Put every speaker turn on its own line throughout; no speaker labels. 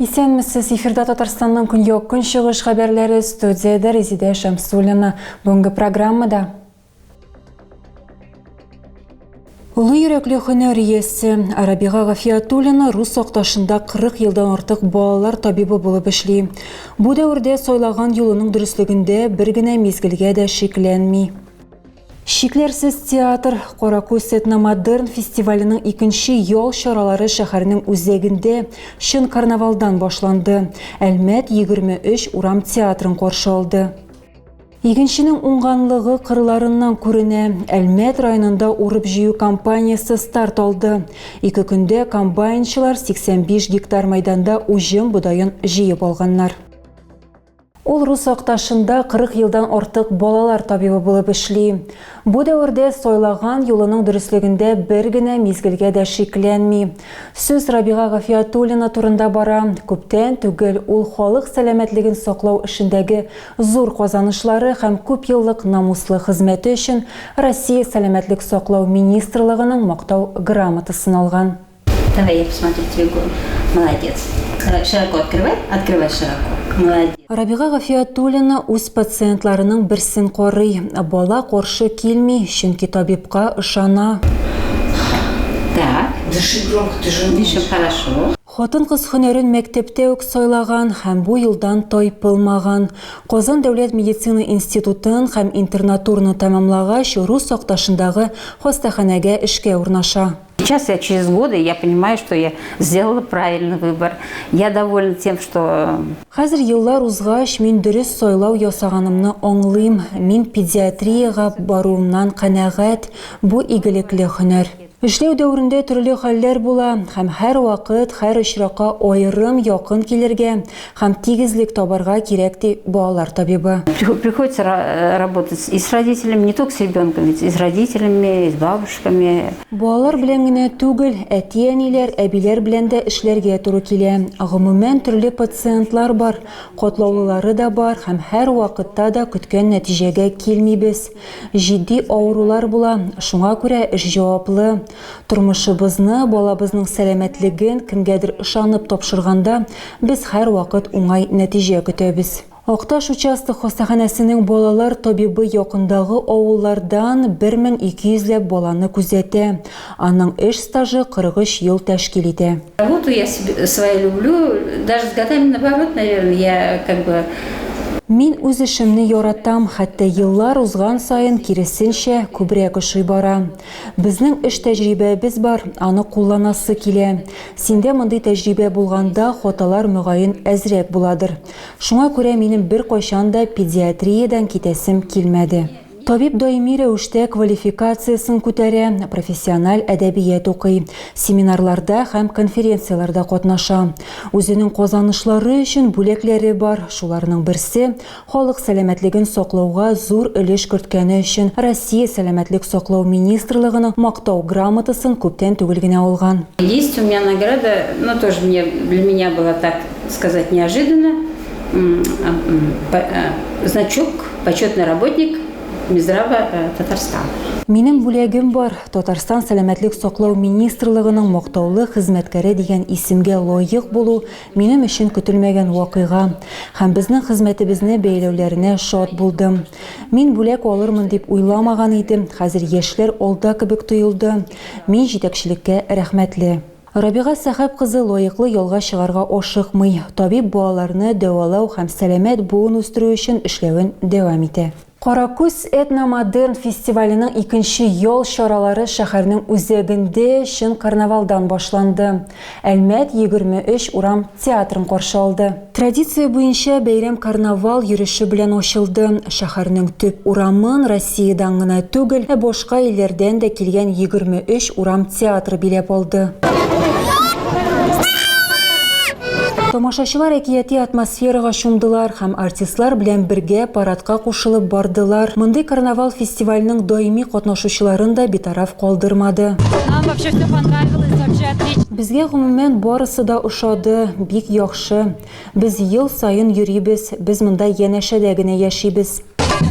Исәнмесез, эфирда Татарстанның көньяк-көнчыгыш хәбәрләре, студиядә Резидә Шәмсуллина. Бүгенге программада Олы йөрәкле һөнәр иясе Рабига Гафиятуллина Рус Сакташында 40 елдан артык балалар табибы булып эшли. Бу дәвердә сайлаган юлының дөреслегендә бер генә мизгелгә дә шикләнми. Чикләрсез театр Каракүз этномодерн фестиваленең икенче ял чаралары шәһәрнең үзәгендә чын карнавалдан башланды. Әлмәт 23 урам театрын каршы алды. Игенченең уңганлыгы кырларыннан күренә. Әлмәт районында урып-җыю кампаниясе старт алды. Ике көндә комбайнчылар 85 гектар мәйданда уҗым бодаен җыеп алганнар. Ул Рус Акташында 40 елдан артык балалар табибы булып эшли. Бу дәвердә сайлаган юлының дөреслегендә бер генә мизгелгә дә шикләнми. Сүз Рабига Гафиятуллина турында бара. Күптән түгел ул халык сәламәтлеген саклау эшендәге зур казанышлары һәм күпьеллык намуслы хезмәте өчен Россия Сәламәтлек саклау министрлыгының Мактау грамотасын алган.
Давай я посмотрю тебе голову. Молодец. Давай широко открывай. Открывай широко. Молодец.
Рабига Гафиятуллина үз пациентларының берсен карый. Бала каршы килми, чөнки табибка ышана.
Так.
Дыши громко, ты же умеешь.
Дышим хорошо.
Хатын-кыз һөнәрен мәктәптә үк сайлаган һәм бу юлдан тайпылмаган. Казан дәүләт медицина институтын һәм интернатураны тәмамлагач, Рус Сакташындагы хастаханәгә эшкә урнаша.
Сейчас я через годы, я понимаю, что я сделала правильный выбор. Я довольна тем, что...
Хәзер еллар узгач, мин дөрес сайлау ясаганымны аңлыйм. Мин педиатриягә баруымнан канәгать, бу игелекле һөнәр. Эшләү дәверендә төрле хәлләр була, һәм һәрвакыт, һәр очракка аерым якын килергә һәм тигезлек табарга кирәк, ди балалар табибы.
Приходится работать и с родителями, не только с ребенком, ведь и с родителями, и с бабушками.
Балалар белән генә түгел, әти-әниләр, әбиләр белән дә эшләргә туры килә. Гомумән, төрле пациентлар бар, катлаулылары да бар һәм һәрвакытта да көткән нәтиҗәгә килмибез. Җитди авырулар була, шуңа күрә эш җаваплы. Тормышыбызны, балабызның сәламәтлеген кемгәдер ышанып тапшырганда, без һәрвакыт уңай нәтиҗә көтәбез. Акташ участок хастаханәсенең балалар табибы якындагы авыллардан 1200 ләп баланы күзәтә. Аның эш стажы 43 ел тәшкил итә.
Работу я свою люблю, даже с годами наоборот, наверное, я как бы.
Мин үз эшемне яратам, хәтта еллар узган саен, киресенчә, күбрәк ошый бара. Безнең эш тәҗрибәбез бар, аны кулланасы килә. Синдә мондый тәҗрибә булганда, хаталар, мөгаен, әзрәк буладыр. Шуңа күрә минем беркайчан да педиатриядән китәсем килмәде. Табиб даими рәвештә квалификациясен күтәрә, профессиональ әдәбият укый, семинарларда һәм конференцияләрдә катнаша. Үзенең казанышлары өчен бүләкләре бар, шуларның берсе, халык сәламәтлеген саклауга зур өлеш керткәне өчен Россия Сәламәтлек саклау министрлыгының Мактау грамотасын күптән түгел генә алган.
Есть у меня награда, но тоже мне, для меня было так сказать, неожиданно. Значок «Почетный работник Минздрава Татарстана».
Минем бүләгем бар, Татарстан Сәламәтлек саклау министрлыгының мактаулы хезмәткәре дигән исемгә лаек булу минем өчен көтелмәгән вакыйга һәм безнең хезмәтебезне бәяләүләренә шат булдым. Мин бүләк алырмын дип уйламаган идем, хәзер яшьләр алда кебек тоелды. Мин җитәкчелеккә рәхмәтле. Рабига Сәхәп кызы лаеклы ялга чыгарга ашыкмый. Табиб балаларны дәвалау һәм сәламәт буын үстерү өчен эшләвен дәвам итә. Каракүз этномодерн фестиваленең икенче ял чаралары шәһәрнең үзәгендә чын карнавалдан башланды. Әлмәт 23 урам театрын каршы алды. Традиция буенча бәйрәм карнавал йөреше белән ачылды. Шәһәрнең төп урамын Россиядән генә түгел, ә башка илләрдән дә килгән 23 урам театры биләп алды. Тамашачылар әкияти атмосферага чумдылар һәм артистлар белән бергә парадка кушылып бардылар. Мондый карнавал фестивальнең даими катнашучыларын да битараф калдырмады.
Нам вообще все понравилось, вообще отлично.
Безгә гомумән барысы да ошады, бик яхшы. Без ел саен йөрибез, без монда янәшәдә генә яшибез.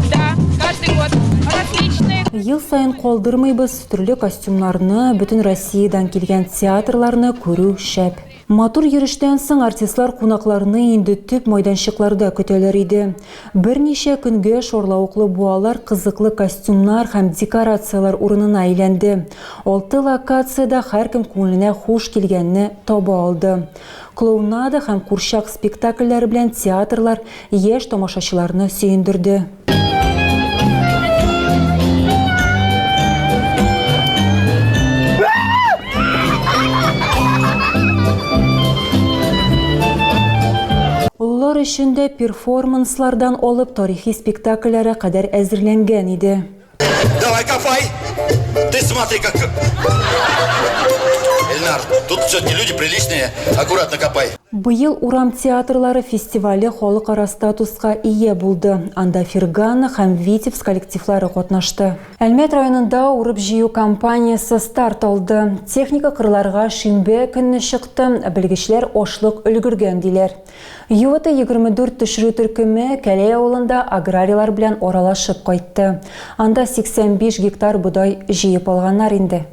Да, каждый год различные.
Ел саен калдырмыйбыз, төрле костюмнарны, бөтен Россиядән килгән театрларны күрү шәп. Матур йөрештән соң артистлар кунакларны инде төп майданчыкларда көтәләр иде. Берничә көнгә шарлавыклы буалар кызыклы костюмнар һәм декорацияләр урынына әйләнде. Алты локациядә һәркем күңеленә хуш килгәнне таба алды. Клоунада һәм курчак спектакльләре белән театрлар яшь тамашачыларны сөендерде. Олылар өчен дә перформанслардан алып тарихи спектакльләргә кадәр әзерләнгән иде.
Давай копай! Ты смотри, как... Эльнар, тут все-таки люди приличные, аккуратно копай.
Быел урам театрлары фестивале халыкара статуска ия булды. Анда Фергана һәм Витебск коллективлары катнашты. Әлмәт районында урып-җыю кампаниясе старт алды. Техника кырларга шимбә көнне чыкты, белгечләр ашлык өлгергән, диләр. ЮВТ 24 төшерү төркеме Кәләй авылында аграрийлар белән аралашып кайтты. Анда 85 гектар бодай җыеп алганнар инде.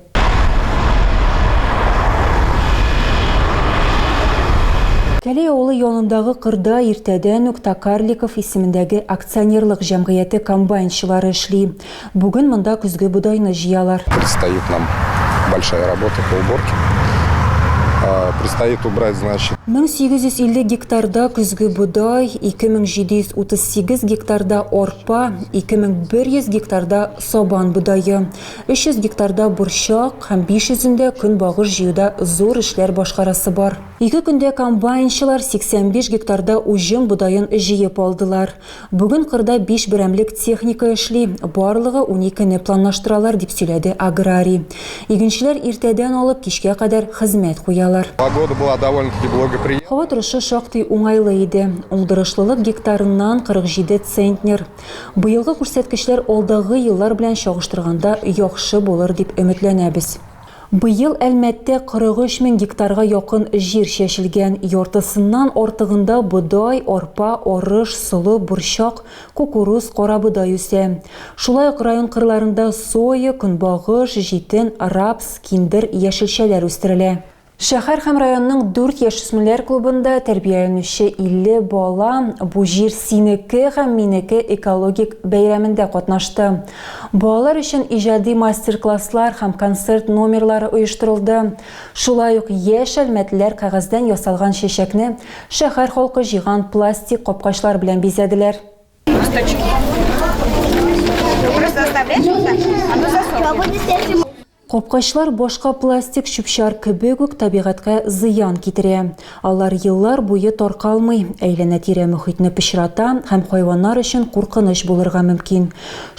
Кәләй авылы янындагы кырда иртәдән үк Токарликов исемендәге акционерлык җәмгыяте комбайнчылары эшли. Бүген монда көзге бодайны җыялар.
Предстоит нам большая работа по уборке. Предстоит убрать, значит.
1850 гектарда көзге бодай, 2738 гектарда арпа, 2100 гектарда сабан бодае, 300 гектарда борчак һәм 500-ндә көнбагыш җыюда зур эшләр башкарасы бар. Ике көндә комбайнчылар 85 гектарда уҗым бодаен җыеп алдылар. Бүген кырда биш берәмлек техника эшли, барлыгы уникене планлаштыралар, дип сөйләде аграрий. Игенчеләр иртәдән алып кичкә кадәр хезмәт куялар.
Погода была довольно-таки благоприятная.
Һава торышы шактый уңайлы иде. Уңдырышлылык гектарыннан 47 центнер. Быелгы күрсәткечләр алдагы еллар белән чагыштырганда яхшы булыр дип өметләнәбез. Быел Әлмәттә 43 мең гектарга якын җир чәчелгән, яртысыннан артыгында бодай, арпа, арыш, солы, борчак, кукуруз, карабодай үсә. Шулай ук район кырларында соя, көнбагыш, җитен, рапс, киндер, яшелчәләр үстерелә. Шәһәр һәм районның дүрт яшүсмерләр клубында тәрбияләнүче 50 бала Бу җир синеке һәм минеке экологик бәйрәмендә катнашты. Балалар өчен иҗади мастер-класслар һәм концерт номерлары оештырылды. Шулай ук яшь әлмәтлеләр кәгазьдән ясалган чәчәкне шәһәр халкы җыйган пластик капкачлар белән бизәделәр. Капкачлар башка пластик чүп-чар кебек үк табигатькә зыян китерә. Алар еллар буе таркалмый, әйләнә-тирә мохитне пычрата һәм хайваннар өчен куркыныч булырга мөмкин.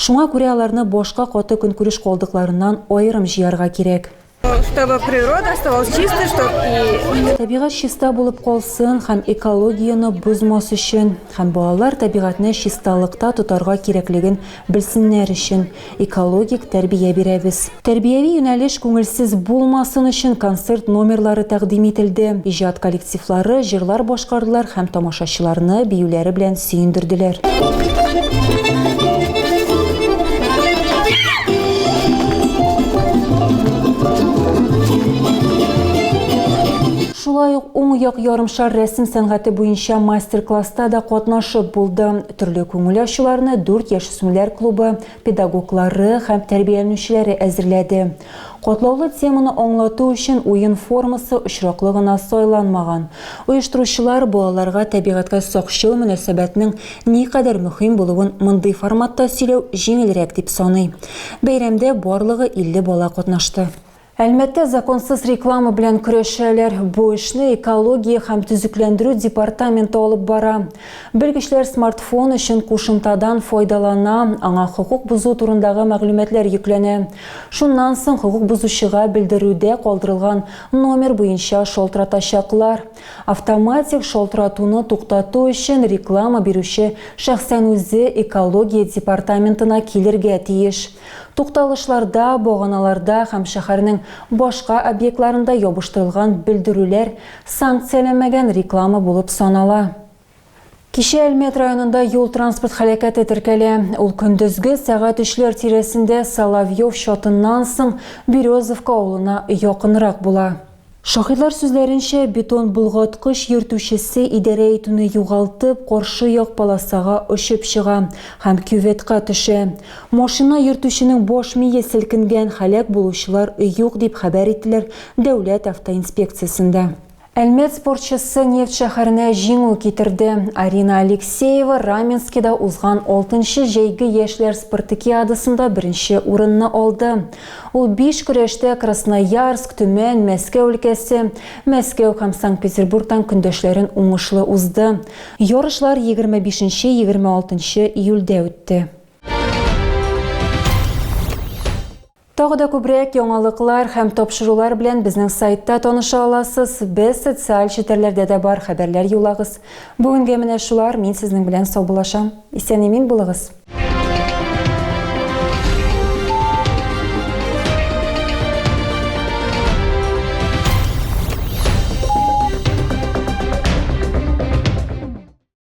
Шуңа күрә аларны башка каты көнкүреш калдыкларыннан аерым җыярга кирәк.
Чтобы природа оставалась чистой, чтоб и...
Табигать чиста булып калсын һәм экологияне бозмас өчен, һәм балалар табигатьне чисталыкта тотарга кирәклеген белсеннәр өчен, экологик тәрбия бирәбез. Тәрбияви юнәлеш күңелсез булмасын өчен концерт номерлары тәкъдим ителде, иҗат коллективлары җырлар башкардылар һәм тамашачыларны биюләре белән сөендерделәр. Шулай ук уң як ярымшар рәсем сәнгате буенча мастер-класста да катнашып булды. Төрле күңел ачуларны дүрт яшүсмерләр клубы педагоглары һәм тәрбияләнүчеләре әзерләде. Катлаулы теманы аңлату өчен уен формасы очраклы гына сайланмаган. Оештыручылар балаларга табигатькә сакчыл мөнәсәбәтнең никадәр мөһим булуын мондый форматта сөйләү җиңелрәк дип саный. Бәйрәмдә барлыгы 50 бала катнашты. Әлмәттә законсыз реклама белән көрәшәләр. Бу эшне экология һәм төзекләндерү департаменты алып бара. Белгечләр смартфон өчен кушымтадан файдалана, аңа хокук бозу турындагы мәгълүматлар йөкләнә. Шуннан соң хокук бозучыга белдерүдә калдырылган номер буенча шалтыратачаклар. Автоматик шалтыратуны туктату өчен реклама бирүче шәхсән үзе экология департаментына килергә тиеш. Тукталышларда, баганаларда һәм шәһәрнең башка объектларында ябыштырылган белдерүләр санкцияләнмәгән реклама булып санала. Кичә Әлмәт районында юл-транспорт һәлакәте теркәлә. Ул көндезге сәгать өчләр тирәсендә Соловьев чатыннан соң Березовка авылына якынрак була. Шаһитлар сүзләренчә, бетон болгаткыч йөртүчесе идарә итүне югалтып, каршы як полосага очып чыга һәм кюветка төшә. Машина йөртүченең баш мие селкенгән, һәлак булучылар юк, дип хәбәр иттеләр Дәүләт автоинспекциясендә. Әлмәт спортчысы нефть шәһәренә җиңү китерде. Арина Алексеева Раменскида узган алтынчы җәйге яшьләр спартакиадасында беренче урынны алды. Ул биш көрәштә Красноярск, Төмән, Мәскәү өлкәсе, Мәскәү һәм Санкт-Петербургтан көндәшләрен уңышлы узды. Ярышлар 25-26 июльдә үтте. Тагы да күбрәк яңалыклар һәм тапшырулар белән безнең сайтта таныша аласыз. Без социаль челтәрләрдә дә бар, хәбәрләр юллагыз. Бүгенгә менә шулар, мин сезнең белән саубуллашам. Исән-имин булыгыз!